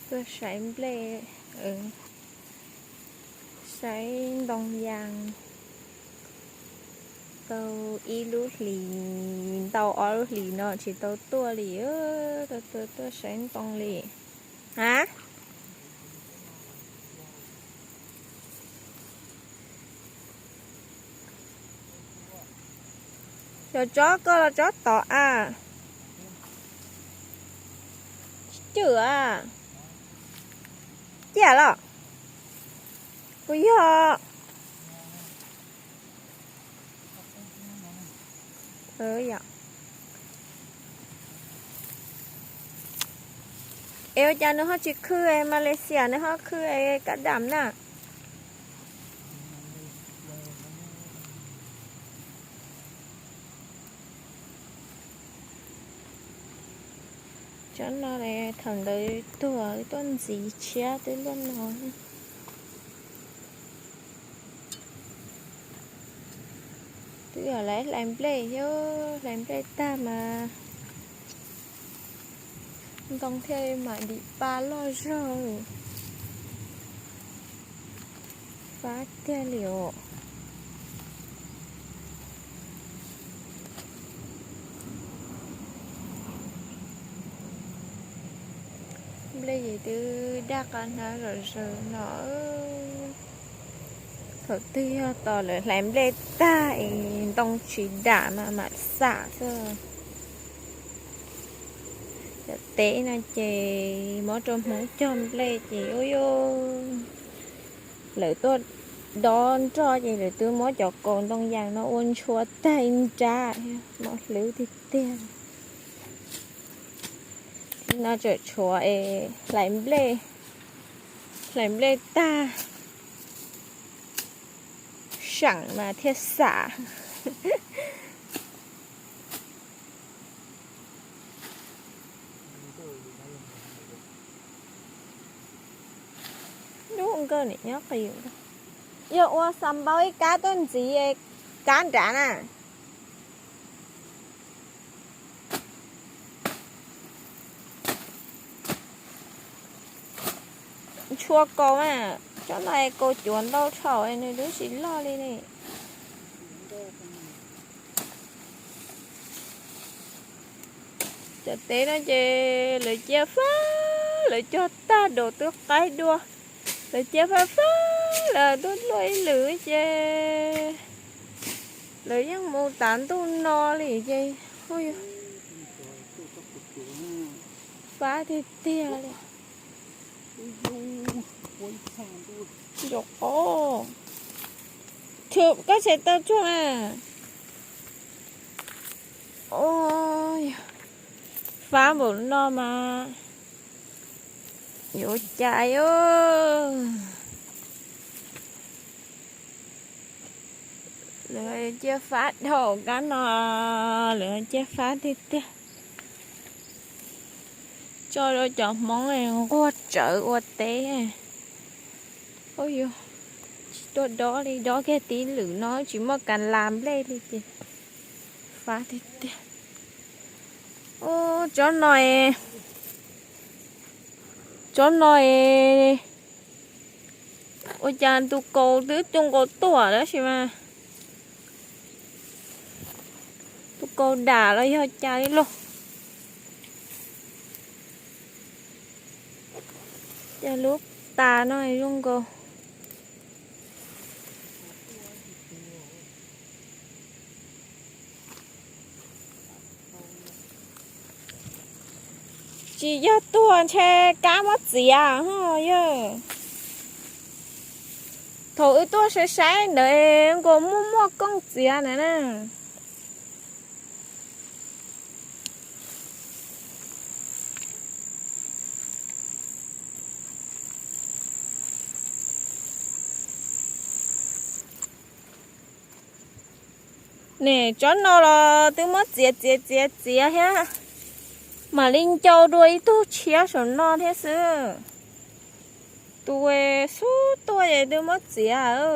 Tuaj saib nplej, saib ntoo yas tau ib lub hlis ntau ob lub hlis no tsis tau tuaj li, tau tuaj saib ntoo li. Ha, yog tsob koj los tsob tod a? Tsis cwm a. Ciaj los? Kuv yog. Es ua cas nws ho tsis khwb, Malaysia nws ho khwb kab dam na? Tsob no thaum ntawd tuag tuaj ntxiv tshiab twb luaj no. Twb yog lawv hlais nplej thiab, hlais nplej tag mas ntoo thiaj mam dim pa loj zog. Fab tiag li os. Nplej es twb daj qab hnab zom zaws no. Thaum twg yog tos lawv hlais nplej tag es ntoo tsis dam mas mam xam xwb. Cov teb no ces muab rau Hmoob cog nplej ces ua, lawv tuaj dob nroj ces lawv twb muab cov kaus ntoo yas no ua ntshua tag nrab, mos hlwb tiag tiag. Tib no tseem tshuav es hlais nplej, hlais nplej tag, seem mas thiaj xam. Dub nkawg nim nyob qis. Yog ua xam npau ib kab tuaj ntxiv kab nrad na. Ntshua kaus na, tsob no kaus cuav ntau thaum nws twb tsis loj li ne. Cov teb no ces lawv cia fab, lawv cog tag daus twb qaib dua, lawv cia fab fab lawm tuaj luaj ib lwm ces lawv yeej mus tav ntuj no li ces fab tiag tiag li. Koj tseem tau tsuag na. Fab npaum no mas yuav ua cas os. Lawv cia fab dhau kab no, lawv cia fab tiag tiag. Tso rau cov Hmoob nquag tsawv ua teb. Ub, yuav tsis tuaj dob li, dob kiag tib lwm no tsis muaj kas las nplej li ces fab tiag tiag. Ub, tsob no, tsob no ua cas tus kaus twb cuaj nkaus tuaj tab sis mas tus kaus dam los yog cas li lauj. Cas lub tas no zoo nkaus. Tsis yog tuag ntshe kab muab txiav ho yog. Thaum wb tuaj saib saib ntawd nkaus muaj muaj kooj txiav ntawd na. Ne tsob no los twb muab txiav txiav txiav txiav thiab, mam li ncau dua ib tug tshiab saum no thiab xwb. Tus xub tuaj es twb muab txiav.